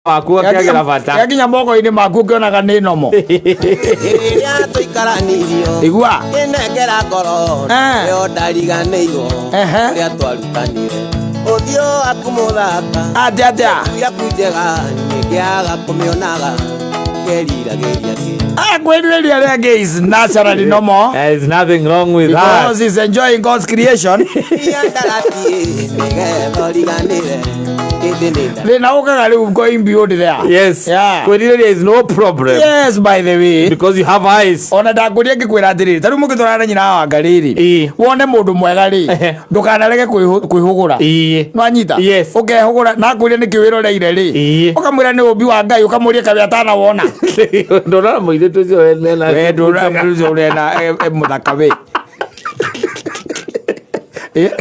Waku akĩagĩra bata. Yakinya moko-inĩ maku ũkĩonaga nĩ nomo. Rĩrĩa tũikaranirio Igua. Ĩnengera ngoro Eh. Ĩyo ndariganĩirwo Ehe. Ũrĩa twarutanire Ũthiũ waku mũthaka Atĩa atĩa? Yaku njega Nĩngĩaga kũmĩonaga Ngeriragĩria kĩ Ah, kwĩrirĩria rĩangĩ is naturally normal. There is nothing wrong with that. Because he's enjoying God's creation. Ia ndaratiĩ Nĩgetha ũriganĩre Ĩndĩ nĩ nda Thĩna ũkaga rĩu going beyond there. Yes. Yeah. Kwĩrirĩria is no problem. Yes, by the way. Because you have eyes. Ona ndakũria ngĩkwĩra atĩrĩrĩ, ta rĩu mũngĩtwarana na nyina wa Wanga rĩrĩ, Ĩĩ. wone mũndũ mwega rĩ, Ehe. ndũkanarege kwĩhũgũra. Ĩĩ. Nwanyita? Yes. Ũkehũgũra na akwĩre nĩkĩ wĩroreire rĩ, Ĩĩ. ũkamwĩra nĩ ũmbi wa Ngai, ũkamũria kaĩ atanawona. Ndona mũirĩtu ũcio wene We ndũra mũirĩtu ũrĩa na e mũthaka we. Eh,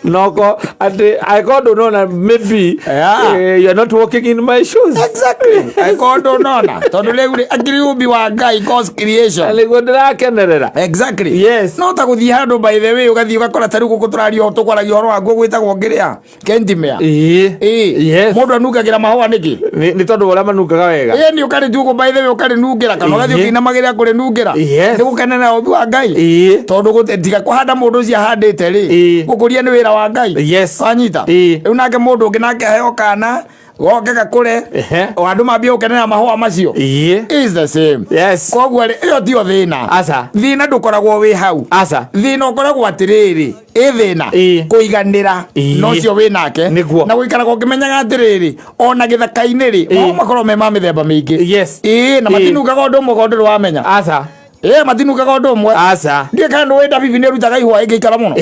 Noko atĩ angĩkorwo ndũnona maybe Yeah. you are not walking in my shoes. Exactly. Angĩkorwo ndũnona tondũ rĩu rĩ akĩrĩ ũmbi wa Ngai, God's creation. Nĩguo ndĩrakenerera. Exactly. Yes. No ta gũthiĩ handũ by the way ũgathiĩ ũgakora ta rĩu gũkũ tũraria tũkwaragia ũhoro waguo gwĩtagwo ngĩrĩa Kentimea. Ĩĩ. Ĩĩ. Yes. Mũndũ anungagĩra mahũa nĩkĩ? Nĩ tondũ wa ũrĩa manungaga wega. Ĩĩ nĩ ũkarĩtua ũguo by the way ũkarĩnungĩra kana ũgathiĩ Ĩĩ. ũkĩinamagĩrĩra kũrĩnungĩra. Yes. Nĩ gũkenera ũmbi wa Ngai. Ĩĩ. Tondũ tiga kũhanda mũndũ ũcio ahandĩte rĩ, Ĩĩ. gũkũria nĩ wĩra wa Ngai. Yes. Wanyita? Ĩĩ. Rĩu nake mũndũ ũngĩ nake aheo kana goke gakũre Ehe. o andũ mambie gũkenera mahũa macio. Ĩĩ. Is the same. Yes. Koguo rĩ ĩyo tiyo thĩna. Aca. Thĩna ndũkoragwo wĩ hau. Aca. Thĩna ũkoragwo atĩrĩrĩ, ĩ thĩna Ĩĩ. kũiganĩra Ĩĩ. na ũcio wĩ nake. Nĩguo. Na gũikaraga ũkĩmenyaga atĩrĩrĩ, ona gĩthaka-inĩ rĩ, Ĩĩ. mahũa makoragwo me ma mĩthemba mĩingĩ. Yes. Ĩĩ, na Ĩĩ. matinungaga ũndũ ũmwe korwo ndũrĩ wamenya. Aca. Ĩĩ, matinungaga ũndũ ũmwe. Aca. Ndiũĩ kana nĩũĩ ndabibi nĩ ĩrutaga ihũa ĩngĩikara mũno.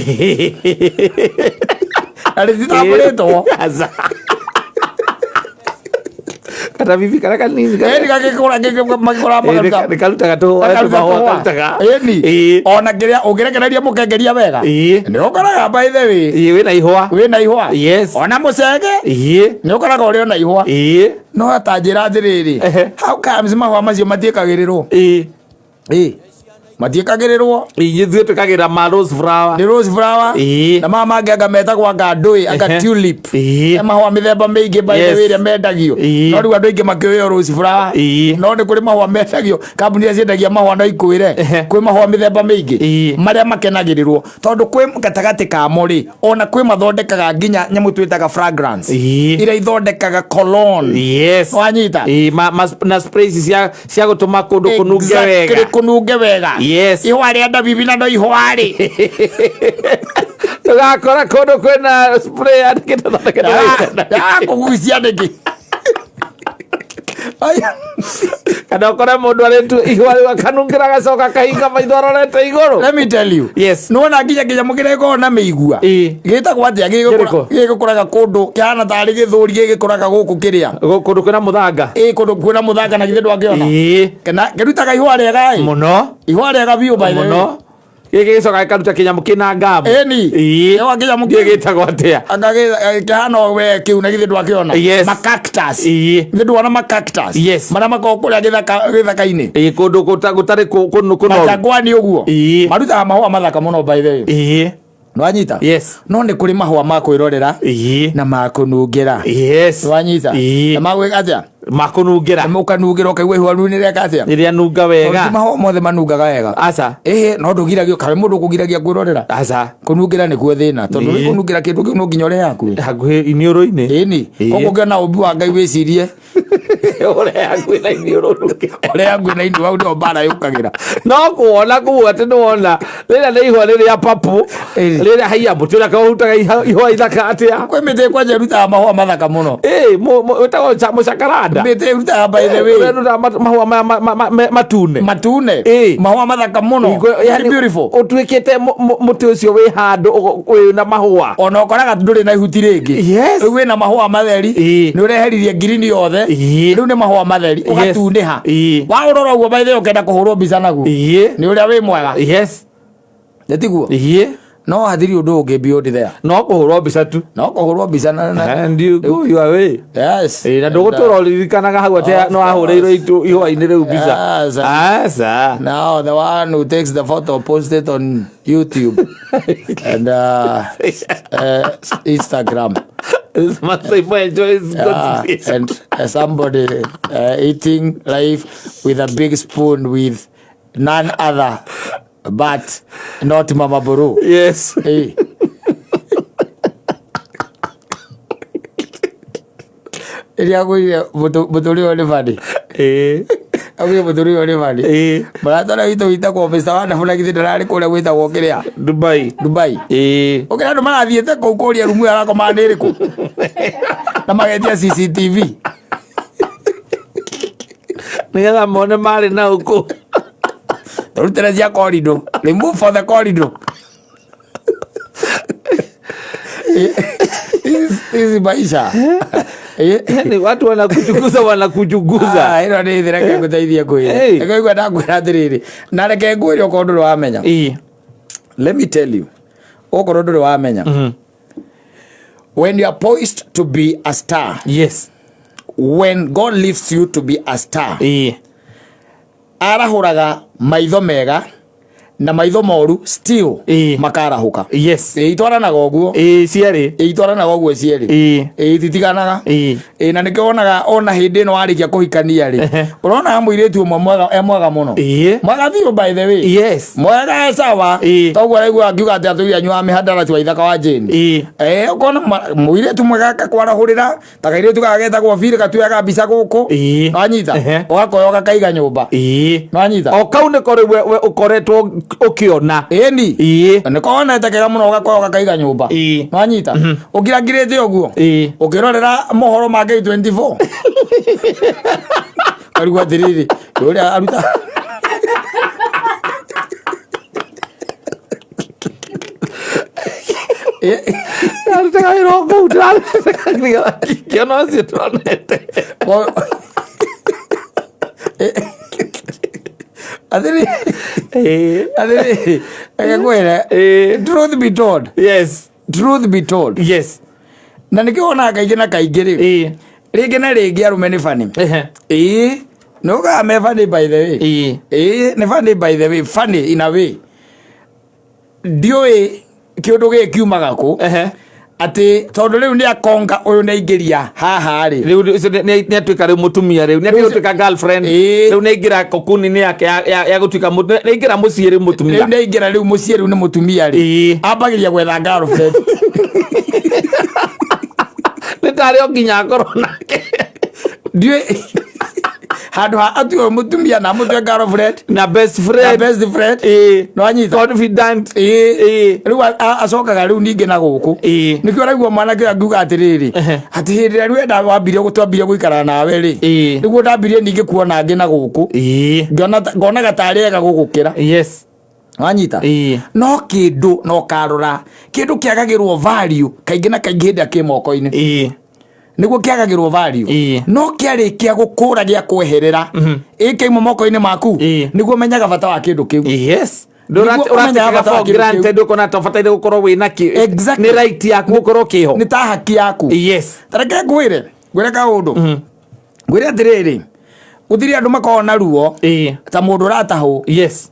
Na rĩtitambũrĩtwo. Aca. Katabibi karĩa kanini. Ĩni gagĩkũra magĩkũra Ĩĩ, makaruta. nĩkarutaga tũhũa Gakaruta tũmahũa tũhũa. karutaga. Ĩni. Ĩĩ. Ona kĩrĩa ũngĩrekereria mũkengeria wega. Ĩĩ. Nĩ ũkoraga by the way. Ĩĩ, wĩna ihũa. Wĩna ihũa. Yes. Ona mũcege. Ĩĩ. Nĩ ũkoraga ũrĩ ona ihũa. Ĩĩ. No ta njĩra atĩrĩrĩ. Ehe. How comes mahũa macio matiĩkagĩrĩrwo? Ĩĩ. Ĩĩ. Matiĩkagĩrĩrwo. Ithuĩ twĩkagĩra ma rose flower. Nĩ rose flower. Ĩĩ. Na maya mangĩ anga metagwo anga ndũĩ anga Ehe. tulip. Ĩĩ. He mahũa mĩthemba mĩingĩ by the Yes. way ĩrĩa mendagio. Ĩĩ. No rĩu andũ aingĩ makĩũĩ rose flower. Ĩĩ. No nĩ kũrĩ mahũa mendagio kambuni iria ciendagia mahũa no ikwĩre Ehe. kwĩ mahũa mĩthemba mĩingĩ Ĩĩ. marĩa makenagĩrĩrwo tondũ kwĩ gatagatĩ kamo rĩ ona kwĩ mathondekaga nginya nyamũ twĩtaga fragrance Ĩĩ. iria ithondekaga cologne. Yes. Wanyita? Ĩĩ, na spray ici cia gũtũma kũndũ kũnunge Exactly, wega. kũnunge wega. Yes. Ihũa rĩa ndabibi na no ihũa rĩ. Tũgakora kũndũ kwĩna spray yandĩkĩtwo thondeketwo wega. Kũgucia nĩkĩ? Aya. Kana ũkore mũndũ arĩtu ihũa rĩu akanungĩra agacoka akahinga maitho arorete igũrũ. Let me tell you. Yes. Nĩwona nginya kĩnyamũ kĩrĩa gĩkoragwo na mĩigua. Ĩĩ. Gĩtagwo atĩa Kĩrĩkũ? gĩgĩkũraga kũndũ kĩhana tarĩ gĩthũri gĩgĩkũraga gũkũ kĩrĩa. Kũndũ kwĩna mũthanga. Ĩĩ kũndũ kwĩna mũthanga na githĩ ndwakĩona. Ĩĩ. Kana kĩrutaga ihũa rĩega ĩ. Mũno. Ihũa rĩega biũ by the way. Mũno. Gĩkĩ gĩcoka gĩkaruta kĩnyamũ kĩna ngamu. Ĩni. Ĩĩ. Ĩwa kĩnyamũ Gĩkĩ gĩtagwo atĩa? Anga kĩhana o we kĩu na githĩ ndwakĩona. Yes. Ma cactus. Ĩĩ. Githĩ ndwona ma cactus. Yes. Marĩa makoragwo kũrĩa gĩthaka-inĩ. Ĩĩ, kũndũ gũtarĩ kũnoru. Majangwani ũguo. Ĩĩ. Marutaga mahũa mathaka mũno by the way. Ĩĩ. Nĩwanyita? Yes. No nĩ kũrĩ mahũa ma kwĩrorera Ĩĩ. na ma kũnungĩra. Yes. Nĩwanyita? Ĩĩ. Na ma gwĩka atĩa? Makũnungĩra. Na ũkanungĩra ũkaigua ihũa rĩu nĩreka atĩa? Rĩrĩa nunga Tondũ wega. ti mahũa mothe manungaga wega. Aca. Ĩhĩ, no ndũgiragio kawe mũndũ ũkũgiragia kwĩrorera. Aca. Kũnungĩra nĩkuo thĩna tondũ Ĩĩ. kũnungĩra kĩndũ kĩu no nginya ũrĩe hakuhĩ. Hakuhĩ iniũrũ-inĩ. Ĩni. Ĩĩ. Koguo ũngĩona ũmbi wa Ngai wĩcirie Ũrĩa hakuhĩ na iniũrũ nunge. ũrĩa hakuhĩ na iniũrũ hau nĩho mbara yũkagĩra. No kuona kuu atĩ nĩwona rĩrĩa nĩ ihũa rĩrĩa papu Ĩĩ. rĩrĩa haiya mũtĩ ũrĩa kaũrutaga ihũa ithaka atĩa. Kwĩ mĩtĩ kwanja ĩrutaga mahũa mathaka mũno. Ĩĩ, wĩtagwo mũcakaranda. Mĩtĩ ĩrutaga by the way. Ũrĩa ĩrutaga mahũa maya matune. Matune. Ĩĩ. Mahũa mathaka mũno. Yani Very beautiful. ũtuĩkĩte mũtĩ ũcio wĩ handũ wĩna mahũa. Ona ũkoraga ndũrĩ na ihuti rĩngĩ. Yes. Rĩu wĩna mahũa matheri. Ĩĩ. Nĩ ũreheririe ngirini yothe. Ĩĩ. Rĩu nĩ mahũa matheri. Yes. Ũgatunĩha. Ĩĩ. Waũrora ũguo by the way ũkenda kũhũrwo mbica naguo. Ĩĩ. Nĩ ũrĩa wĩ mwega. Yes. Nĩ tiguo? Ĩĩ. No hatirĩ ũndũ ũngĩ beyond there. No kũhũrwo mbica tu. No kũhũrwo mbica na And you go your way. Yes. Ĩĩ, na ndũgũtũra ũririkanaga hau atĩ Of no ahũrĩirwo ihũa-inĩ rĩu mbica. Yes. Aca. Now the one who takes the photo post it on YouTube and Instagram. Masaimo enjoys God's Ah, creation. and somebody eating life with a big spoon with none other but not Mama Buru. Yes. Hey. Ĩrĩa agwĩrire mũtũri ũyũ nĩ bani Eh. agwĩrire mũtũri ũyũ nĩ bani Eh. mũrata ũrĩa witũ wĩtagwo Mr. Wonderful na githĩ ndararĩ kũrĩa gwĩtagwo kĩrĩa Dubai. Dubai Eh. ũkĩra andũ marathiĩte kũu kũria rumu ĩyo arakomaga nĩ ĩrĩkũ na magetia CCTV Nĩgetha mone marĩ na ũkũ. tũrutĩre cia corridor remove for the corridor hizi maisha Eh. Yaani watu wanakuchukuza wanakuchukuza. Ah, ĩno nĩ thĩ reke ngũteithie ngwĩre Hey. reke ngwenda ngwĩra atĩrĩrĩ na reke ngwĩre okorwo ndũrĩ wamenya Eh. let me tell you okorwo ndũrĩ wamenya when you are poised to be a star Yes. when god lifts you to be a star Eh. arahũraga maitho mega na maitho moru still Ĩĩ. makarahũka Yes. Ĩĩ, itwaranaga ũguo Eh, ciarĩ. Ĩĩ, itwaranaga ũguo cierĩ Eh. Ĩĩ, ititiganaga Ĩĩ. Ĩĩ, na nĩkĩo wonaga ona hĩndĩ ĩno warĩkia kũhikania rĩ Ehe. ũrona mũirĩtu ũmwe mwega e mwega mũno Ĩĩ. mwega biũ by the way Yes. mwega e sawa Ĩĩ. toguo araigua akiuga atĩ atũire anyuaga mĩhandarati wa ithaka wa Jane Ĩĩ. Eh, ũkona mũirĩtu mwega akakwarahũrĩra ta kairĩtu gaka getagwo Phil gatuaga mbica gũkũ Ĩĩ. nwanyita Ehe. ũgakoya ũgakaiga nyũmba Ĩĩ. nwanyita O kau nĩko rĩu we ũkoretwo ũkĩona. ĩni Ĩĩ. nĩko wonete kega mũno ũgakoya ũgakaiga nyũmba Ĩĩ. nwanyita ũkirangirĩte ũguo Ĩĩ. ũkĩrorera mohoro ma K24 karigwo atĩrĩrĩ ũrĩa aruta Arutaga wĩra o kũu ndĩrakĩona ũcio ndonete. atĩrĩ Ĩĩ. atĩrĩrĩ reke ngwĩre Ĩĩ. truth be told Yes. truth be told Yes. na nĩkĩo wonaga kaingĩ na kaingĩ rĩ Ĩĩ. rĩngĩ na rĩngĩ arũme nĩ funny Ehe. ĩĩ nĩ ũkaga me funny by the way Ĩĩ. ĩĩ nĩ funny by the way funny in a way ndiũĩ kĩũndũ gĩkĩ kiumaga kũ Ehe. atĩ tondũ rĩu nĩ akonga ũyũ nĩ aingĩria haha rĩ Rĩu ũcio nĩ atuĩka rĩu mũtumia rĩu nĩ atiga gũtuĩka girlfriend Ĩĩ. rĩu nĩ aingĩra kokuni-inĩ yake ya gũtuĩka nĩ aingĩra mũciĩ rĩu mũtumia rĩu nĩ aingĩra rĩu mũciĩ rĩu nĩ mũtumia rĩ Ĩĩ. ambagĩria gwetha girlfriend nĩ tarĩ o nginya akorwo nake ndiũĩ handũ ha atue mũtumia na amũtue girlfriend na best na friend best friend Ĩĩ. nĩwanyita confidant ĩĩ Ĩĩ. rĩu acokaga rĩu ningĩ na gũkũ Ĩĩ. nĩkĩo ũraigua mwanake ũyũ angiuga atĩrĩrĩ Ehe. atĩ hĩndĩ ĩrĩa rĩu enda wambirie twambirie gũikara nawe rĩ Ĩĩ. nĩguo ndambirie ningĩ kuona angĩ na gũkũ Ĩĩ. Ngonaga tarĩ ega gũgũkĩra Yes. wanyita Ĩĩ. no kĩndũ no karora kĩndũ kĩagagĩrwo value kaingĩ na kaingĩ hĩndĩ ĩrĩa kĩ moko-inĩ Ĩĩ. nĩguo kĩagagĩrwo value Ĩĩ. no kĩarĩkia gũkũra gĩa kweherera ĩ kĩauma moko-inĩ maku Ĩĩ. nĩguo menyaga bata wa kĩndũ kĩu Yes. Nĩguo ũmenyaga bata wa Ndũratĩkaga for kĩndũ kĩu. granted ũkona ta ũbataire gũkorwo wĩna kĩ Exactly. nĩ right yaku gũkorwo kĩho nĩ ta haki yaku Yes. ta reke ngwĩre ngwĩre kaũndũ ngwĩre atĩrĩrĩ gũtirĩ andũ makoragwo na ruo Ĩĩ. ta mũndũ ũratahwo Yes.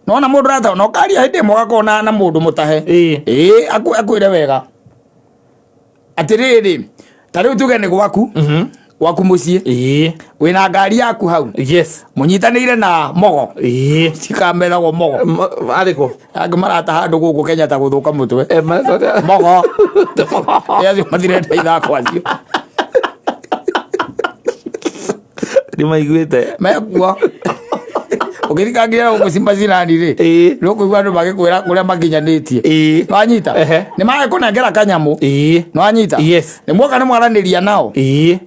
nona mũndũ ũratahwo na ũkaria hĩndĩ ĩmwe ũgakorwo na mũndũ mũtahe Ĩĩ. ĩĩ akwĩre wega atĩrĩrĩ ta rĩu tuge nĩ gwaku gwaku mũciĩ Ĩĩ. wĩna ngari yaku hau Yes. mũnyitanĩire na mogo Ĩĩ. cikamethagwo mogo Arĩ kũ? angĩ marataha andũ gũkũ Kenya ta gũthũka mũtwe Eh, mogo Ĩ acio matirenda ithako acio Nĩ maiguĩte. mekuo ũgĩthikangĩra gũkũ cimacinani rĩ Ĩĩ. nĩ ũkũigua andũ magĩkwĩra kũrĩa makinyanĩtie Ĩĩ. nĩwanyita Ehe. nĩ magĩkũnengera kanyamũ Ĩĩ. nĩwanyita Yes. nĩ mwoka nĩ mwaranĩria nao Ĩĩ.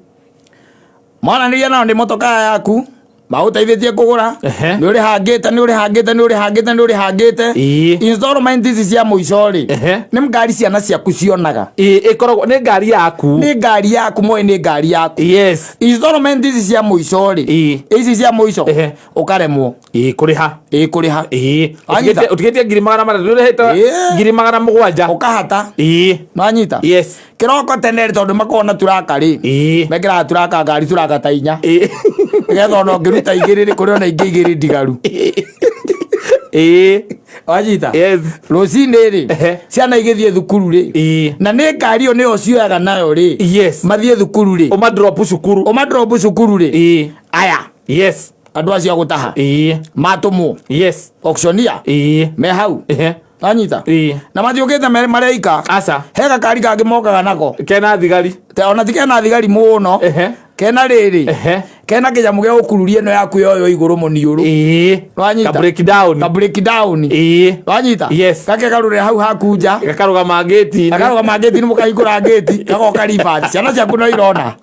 mwaranĩria nao nĩ motokaa yaku magũteithĩtie kũgũra Ehe. nĩ ũrĩhangĩte nĩ ũrĩhangĩte nĩ ũrĩhangĩte nĩ ũrĩhangĩte Ĩĩ. installment ici cia mũico rĩ Ehe. nĩ ngari ciana ciaku cionaga Ĩĩ, ĩkoragwo nĩ ngari yaku. nĩ ngari yaku moĩ nĩ ngari yaku Yes. installment ici cia mũico rĩ Ĩĩ. ici cia mũico Ehe. ũkaremwo Ĩĩ, kũrĩha. ĩ kũrĩha Ĩĩ. Wanyita? Ũtigĩtie 300,000 nĩ ũrĩhĩte Ĩĩ. 700,000. ũkahata Ĩĩ. nwanyita Yes. kĩroko tene rĩ tondũ makoragwo na turaka rĩ Ĩĩ. mekĩraga turaka ngari turaka ta inya Ĩĩ. nĩgetha ona ũngĩruta igĩrĩ rĩ kũrĩ ona ingĩ igĩrĩ ndigaru Ĩĩ. Wanyita? Yes. Rũcinĩ rĩ, Ehe. ciana igĩthiĩ thukuru rĩ, Ĩĩ. na nĩ ngari ĩyo nĩyo cioyaga nayo rĩ, Yes. mathiĩ thukuru rĩ, Ũmadrop cukuru. ũmadrop cukuru rĩ, Ĩĩ. aya Yes. andũ acio a gũtaha Ĩĩ. matũmwo Yes. auctioneer Ĩĩ. me hau. Ehe. Wanyita? Ĩĩ. Na mathiũkĩte mareika. Aca. He gakari kangĩ mokaga nako. Kena thigari. Ona ti kena thigari mũno. Ehe. Kena rĩrĩ. Ehe. Kena kĩnyamũ gĩa gũkururia ĩno yaku yoyo igũrũ mũniũrũ. Ĩĩ. Wanyita? Ka break down. Ka break down. Ĩĩ. Wanyita? Yes. Gakegarũrĩra hau haku nja. Gakarũgama ngĩti-inĩ. Gakarũgama ngĩti-inĩ mũkahingũra ngĩti. Gagoka reverse. Ciana ciaku no irona.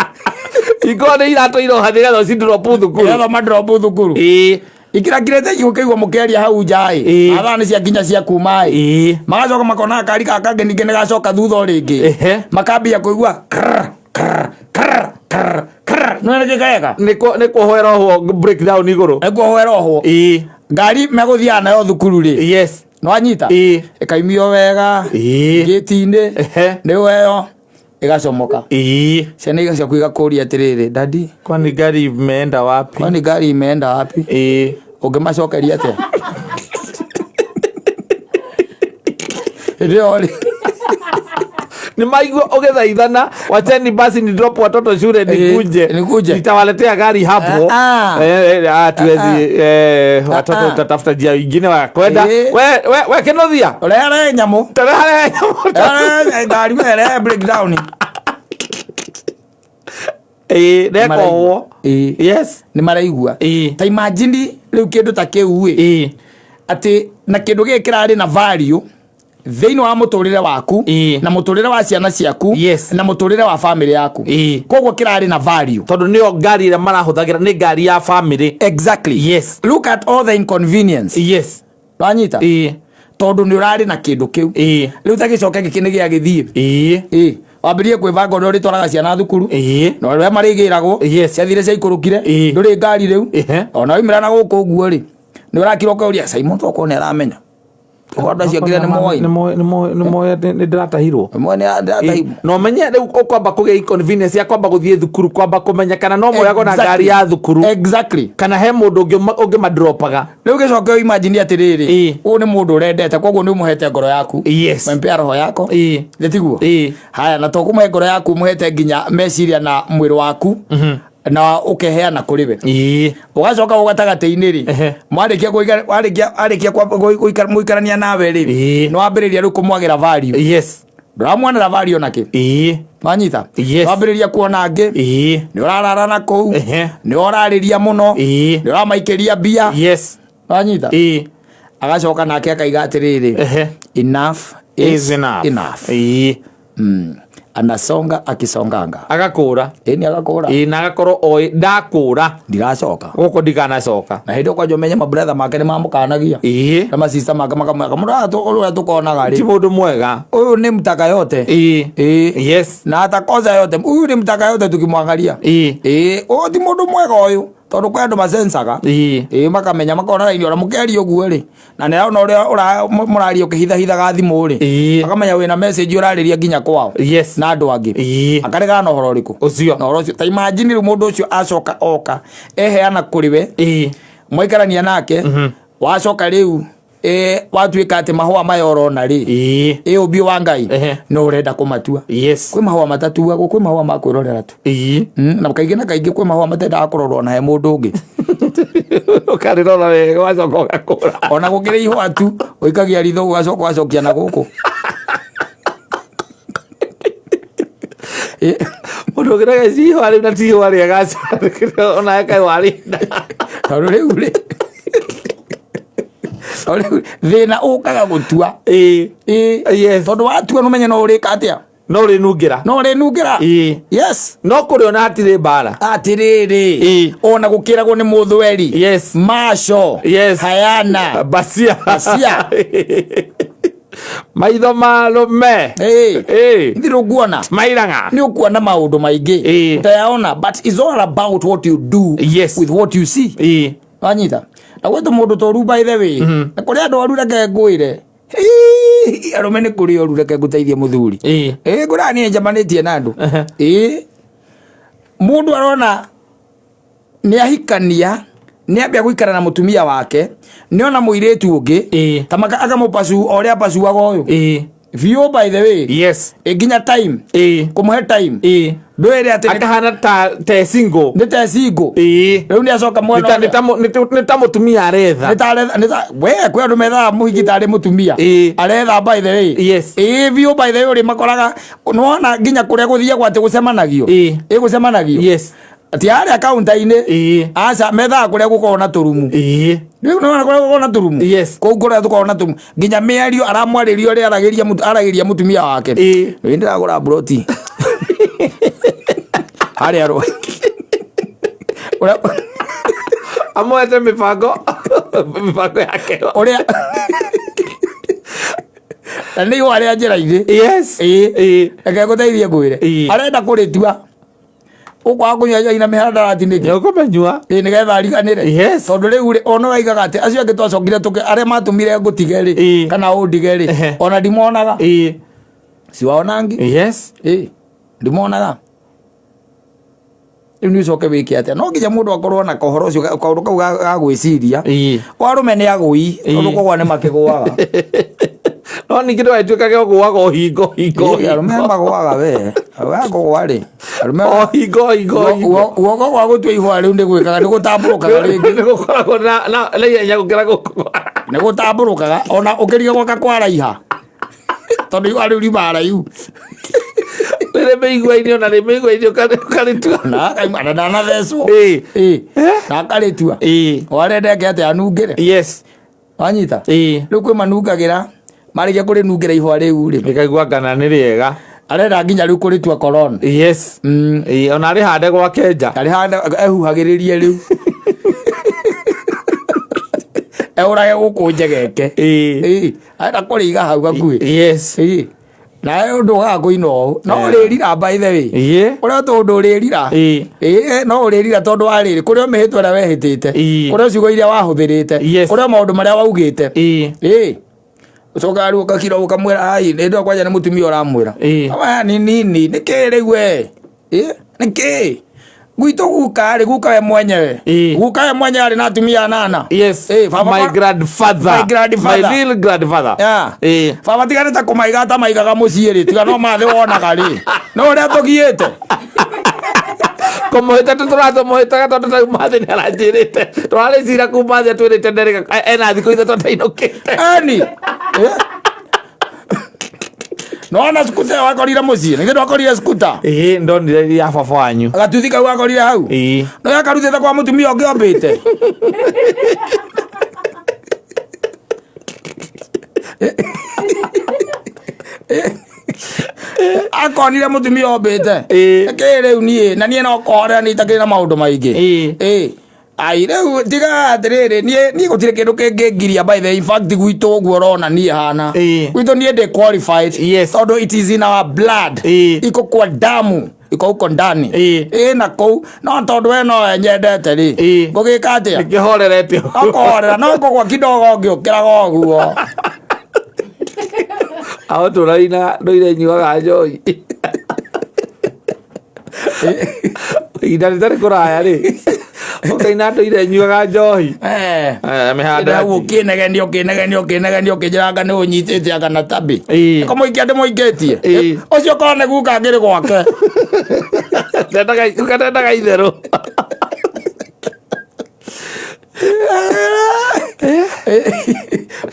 Ikorwo nĩ iratũ iroha nĩgetha ũcidrop thukuru. Nĩgetha ũmadrop thukuru. Ĩĩ. Ikĩra kirĩte ũkĩigua mũkĩaria hau nja ĩ. Ĩĩ. Mathaa nĩ ciakinya cia kuma ĩ. Ĩĩ. Magacoka makona gakari gaka kangĩ ningĩ nĩgacoka thutha o rĩngĩ. Ehe. Makambia kũigua krr, krr, krr, krr, krr. Nĩ nĩkĩ kareka? Nĩ kuohwo ohwo break down igũrũ. Nĩkuohwo ohwo. Ĩĩ. Ngari megũthiaga nayo thukuru rĩ. Yes. Nĩwanyita? Ĩĩ. Ĩkaimio wega. Ĩĩ. Ngĩti-inĩ. Ehe. Nĩyo ĩyo ĩgacomoka. Ĩĩ. Ciana iga ciaku igakũria atĩrĩrĩ, daddy, Kwani gari imeenda wapi? kwani ngari imeenda wapi? Ĩĩ. Ũngĩmacokeria atĩa? Hĩndĩ ĩyo rĩ, Nĩ maigua ũgĩthaithana, wacheni basi ni drop watoto shule nikuje. nikuje. Nitawaletea gari hapo. Ah, ah. Eh, eh, ah, tuwezi eh, watoto Ah, ah. utatafuta njia ingine wa kwenda. Eh. We we we Kenothia. ũrehere nyamũ. Tarehe nyamũ. Rehere ngari we rehe breakdown. Ĩĩ, nĩekohwo. Ĩĩ. Yes. Nĩ maraigua. Ĩĩ. Ta imagine rĩu kĩndũ ta kĩu ĩ. Ĩĩ. Atĩ na kĩndũ gĩkĩ kĩrarĩ na value thĩinĩ wa mũtũrĩre waku Ĩĩ. na mũtũrĩre wa ciana ciaku Yes. na mũtũrĩre wa famĩlĩ yaku. Ĩĩ. Koguo kĩrarĩ na value. Tondũ nĩyo ngari ĩrĩa marahũthagĩra nĩ ngari ya famĩlĩ. Exactly. Yes. Look at all the inconvenience. Yes. Wanyita? Ĩĩ. Tondũ nĩ ũrarĩ na kĩndũ kĩu. Ĩĩ. Rĩu ta gĩcoke gĩkĩ nĩ gĩa gĩthiĩ. Ĩĩ. Ĩĩ. Wambĩrĩrie kwĩbanga ũrĩa ũrĩtwaraga ciana thukuru. Ĩĩ. Na ũrĩa marĩgĩragwo. Yes. Ciathire ciaikũrũkire. Ĩĩ. Ndũrĩ ngari rĩu. Ehe. Ona waumĩra na gũkũ ũguo rĩ. Nĩ ũrakira ũkauria Simon tokorwo nĩ aramenya. Tokorwo andũ acio ngire nĩ moĩ. Nĩ moĩ nĩ ndĩratahirwo. Moĩ nĩ ndĩratahirwo. Na ũmenye rĩu ũkwamba kũgĩa inconvenience ya kwamba gũthiĩ thukuru kwamba kũmenya kana no moyagwo na Exactly. ngari ya thukuru Exactly. kana he mũndũ ũngĩ ũngĩmadropaga. Rĩu gĩcoke imagine atĩrĩrĩ. Ĩĩ. Ũyũ nĩ mũndũ ũrendete koguo nĩ ũmũhete ngoro yaku. Yes. Wempea roho yako. Ĩĩ. Nĩ tiguo? Ĩĩ. Haya na to kũmũhe ngoro yaku ũmũhete nginya meciria na mwĩrĩ waku na ũkeheana kũrĩ we. Ĩĩ. Ũgacoka hau gatagatĩ-inĩ rĩ, Ehe. mwarĩkia warĩkia warĩkia gũikarania nawe rĩ, Ĩĩ. nĩ wambĩrĩria rĩu kũmwagĩra value. Yes. Ndũramwonera value ona kĩ. Ĩĩ. Wanyita? Yes. Wambĩrĩria kuona angĩ. Ĩĩ. Nĩ ũrarara na kũu. Ehe. Nĩ ũrarĩria mũno. Ĩĩ. Nĩ ũramaikĩria mbia. Yes. Wanyita? Ĩĩ. Agacoka nake akaiga atĩrĩrĩ, Ehe. enough Is enough. enough. Ĩĩ. Anasonga akisonganga. Agakũra. Ĩni agakũra. Ĩĩ na agakorwo oĩ ndakũra Ndiracoka. gũkũ ndikanacoka. Na hĩndĩ ĩyo kwanja ũmenye mabretha make nĩ mamũkanagia. Ĩĩ. Na masista make makamwĩra kamũra ũrĩa tũkonaga Ti rĩ. mũndũ mwega. Ũyũ nĩ mtaka yote. Ĩĩ. Ĩĩ. Yes. Na atakosa yote. Huyu ni mtaka yote tukimwangalia. Ĩĩ. Ĩĩ, ũyũ ti mũndũ mwega ũyũ tondũ kwĩ andũ macencaga. Ĩĩ. Ĩĩ makamenya makona raini ona mũkĩaria ũguo rĩ. Na nĩ arona ũrĩa mũraria ũkĩhithahithaga thimũ rĩ. Ĩĩ. Akamenya wĩna message ũrarĩria nginya kwao. Yes. Na andũ angĩ. Ĩĩ. Akaregana na ũhoro ũrĩkũ? Ũcio. Na ũhoro ũcio. Ta imagine rĩu mũndũ ũcio acoka oka eheana kũrĩ we. Ĩĩ. Mwaikarania nake. Wacoka rĩu watuĩka atĩ mahũa maya ũrona rĩ. Ĩĩ. Ĩ ũmbi wa Ngai Ehe. no ũrenda kũmatua. Yes. Kwĩ mahũa matatuagwo, kwĩ mahũa ma kwĩrorera tu. Ĩĩ. Na kaingĩ na kaingĩ kwĩ mahũa matendaga kũrorwo na he mũndũ ũngĩ. Ũkarĩrora wega ũgacoka ũgakũra. Ona gũkĩrĩ ihũa tu ũikagia ritho ũgacoka ũgacokia na gũkũ. Ĩ, Mũndũ ũngĩ ci ihũa rĩu na ti ihũa rĩega ona kaĩ warĩnda. Tondũ rĩu rĩ tondũ rĩu thĩna ũkaga gũtua. Ĩĩ. Ĩ, Yes. tondũ watua nũmenye no ũrĩka atĩa. No ũrĩnungĩra. No ũrĩnungĩra. Ĩĩ. Yes. No kũrĩ ona hatirĩ mbara. Atĩrĩrĩ. Ĩ. Ona gũkĩragwo nĩ mũthweri. Yes. Maco. Yes. Hayana. Bacia. Bacia. Maitho marũme. Ĩ. Ĩĩ. Nĩ ũkuona. Mairang'a. Nĩ ũkuona maũndũ maingĩ. Ĩ. Utayaona but it's all about what you do Yes. with what you see. Ĩĩ. Wanyita? Na gwĩ mũndũ toru by the way. Na kũrĩ andũ oru reke ngwĩre. Hii, arũme nĩ kũrĩ oru reke ngũteithie mũthuri. Ĩĩ. Ĩ ngũraga niĩ njemanĩtie na andũ. Ĩ. Mũndũ arona nĩ ahikania Nĩ ambia gũikara na mũtumia wake, nĩ ona mũirĩtu ũngĩ ta akamũpacu o ũrĩa apacuaga ũyũ biũ, by the way. Ĩ nginya time kũmũhe time ndwĩre atĩ Akahana ta te single. Nĩ te single. Rĩu nĩ acoka mwena ũrĩa- Nĩ ta mũtumia aretha. Nĩ ta aretha, we kwĩ andũ methaga mũhiki tarĩ mũtumia aretha, by the way. Ĩĩ biũ, by the way, ũrĩ makoraga nĩwona nginya kũrĩa gũthiagwo atĩ gũcemanagio. Ĩ gũcemanagio ti harĩa kaunta-inĩ. Aca, methaga kũrĩa gũkoragwo na tũrumu. Rĩu nĩwona kũrĩa gũkoragwo na tũrumu. Kũu kũrĩa tũkoragwo na tũrumu, nginya mĩario aramwarĩria ũrĩa aragĩria mũtumia wake. Nĩ ndĩragũra mburoti harĩa rwa ũrĩa Amwete mĩbango yake. Ũrĩa na nĩ ihũa rĩa njĩra-inĩ. Ĩĩ, reke ngũteithie ngwĩre. Arenda kũrĩtua ũkwaga kũnyua njohi na mĩhandarati nĩkĩ? Nĩ ũkũmenyua. Ĩĩ, nĩgetha ariganĩre. Tondũ rĩu rĩ, ona waigaga atĩ acio angĩ twacokire tũke arĩa matũmire ngũtige rĩ, kana ũndige rĩ, ona ndimonaga. Siwaonangi. Ĩĩ, ndimonaga. Rĩu nĩ ũcoke wĩke atĩa? No nginya mũndũ akorwo na kohoro ũcio, kaũndũ kau ga gwĩciria. Warũme nĩ agũi, tondũ kũgwa nĩ makĩgũaga. No ningĩ ndũgagĩtuĩkage ũgũaga o hingo hingo. Ĩĩ, arũme magũaga, we wagũgwa rĩ, arũme O hingo hingo hingo. Guoko gwa gũtua ihũa rĩu nĩ gwĩkaga, nĩ gũtambũrũkaga rĩngĩ. Nĩ gũkoragwo na ihenya gũkĩra gũkũ. Nĩ gũtambũrũkaga ona ũkĩriga gwaka kwaraiha, tondũ ihũa rĩu riumaga raihu. Rĩrĩ mĩigua-inĩ, ona rĩ mĩigua-inĩ ũkarĩtua. Na akaima na ndanathecwo. Ĩĩ. Na akarĩtua. O arenda eke atĩa? Anungĩre. Wanyita? Rĩu kwĩ manungagĩra, marĩkia kũrĩnungĩra ihũa rĩu rĩ, Ĩkaigua ngana nĩ rĩega. Arenda nginya rĩu kũrĩtua korona. Ĩĩ, ona arĩhande gwake nja. Arĩhanda ehuhagĩrĩrie rĩu ehũrage gũkũ njegeke. Ĩĩ, arenda kũrĩiga hau hakuhĩ. Ĩĩ, nawe ũndũ waga kũina ũũ no ũrĩrira, by the way. Ũrĩa tũndũ ũrĩrira. Ĩĩ, no ũrĩrira, tondũ wa rĩrĩ, kũrĩ o mĩhĩtwa ĩrĩa wehĩtĩte, kũrĩ o ciugo iria wahũthĩrĩte, kũrĩ o maũndũ marĩa waugĩte. Ĩĩ, ũcokaga rĩu ũgakira ũkamwĩra ai nĩ ndĩ kwanja nĩ mũtumia ũramwĩra. Aya ni nini nĩ kĩ rĩu we? Ĩ nĩ kĩ gwitũ guka rĩ, guka we mwenyewe, guka we mwenyewe arĩ na atumia anana. Ĩĩ, baba My grandfather. My grandfather. My real grandfather. Baba tiga nĩ ta kũmaiga ta maigaga mũciĩ rĩ, tiga no mathĩ wonaga rĩ, no ũrĩa tũgiĩte. Kũmũhĩta tũratũmũhĩtaga tondũ tau mathĩ nĩ aranjĩrĩte tũrarĩcira kuma thĩ atwĩrĩte nderĩga ena thikũ ithatũ atainũkĩte. Eni nona skuta ĩyo wakorire mũciĩ, nĩgĩ ndwakorire skuta? Ĩĩ, ndonire ya baba wanyu. Gatuthi kau wakorire hau. No yakarutĩte kwa mũtumia ũngĩ ombĩte. Akonire mũtumia ombĩte. Kä rĩu niĩ na niĩ no kũhorera nĩ itakĩrĩ na maũndũ maingĩ. Ĩĩ, ai rĩu tiga atĩrĩrĩ, niĩ gũtirĩ kĩndũ kĩngĩngiria, by the way. In fact, gwitũ ũguo ũrona niĩ hana, gwitũ niĩ ndĩ qualified, tondũ it is in our blood. Iko kwa damu, iko huko ndani. Ĩĩ, na kũu no tondũ we no nyendete rĩ, ngũgĩka atĩa? Nĩkĩhorerete. No kũhorera, no kũgwa kidogo ngĩũkĩraga ũguo. Aho tũraina ndũire nyuaga njohi ihinda rĩtarĩ kũraya rĩ, ũkaina ndũire nyuaga njohi. Eh, mĩhanda. Hau ũkĩnegenia, ũkĩnegenia, ũkĩnegenia, ũkĩnjĩra anga nĩ ũnyitĩte anga na tabi. Ko mũikia ndĩmũikĩtie. Ũcio korwo nĩ guka ngĩrĩ gwake. Ndendaga itherũ.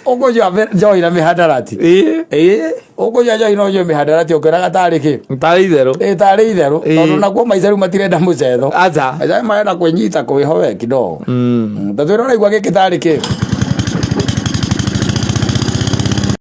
Ũkũnyua njohi na mĩhandarati. Ĩĩ, ũkũnyua njohi no ũnyue mĩhandarati ũkĩonaga tarĩ kĩ? Tarĩ itherũ. Ĩĩ, tarĩ itherũ. Tondũ nakuo maica rĩu matirenda mũcetho. Aca. Maica marenda kwĩnyita, kwĩhowe kidogo. Ta twĩra ũraigua gĩkĩ tarĩ kĩ?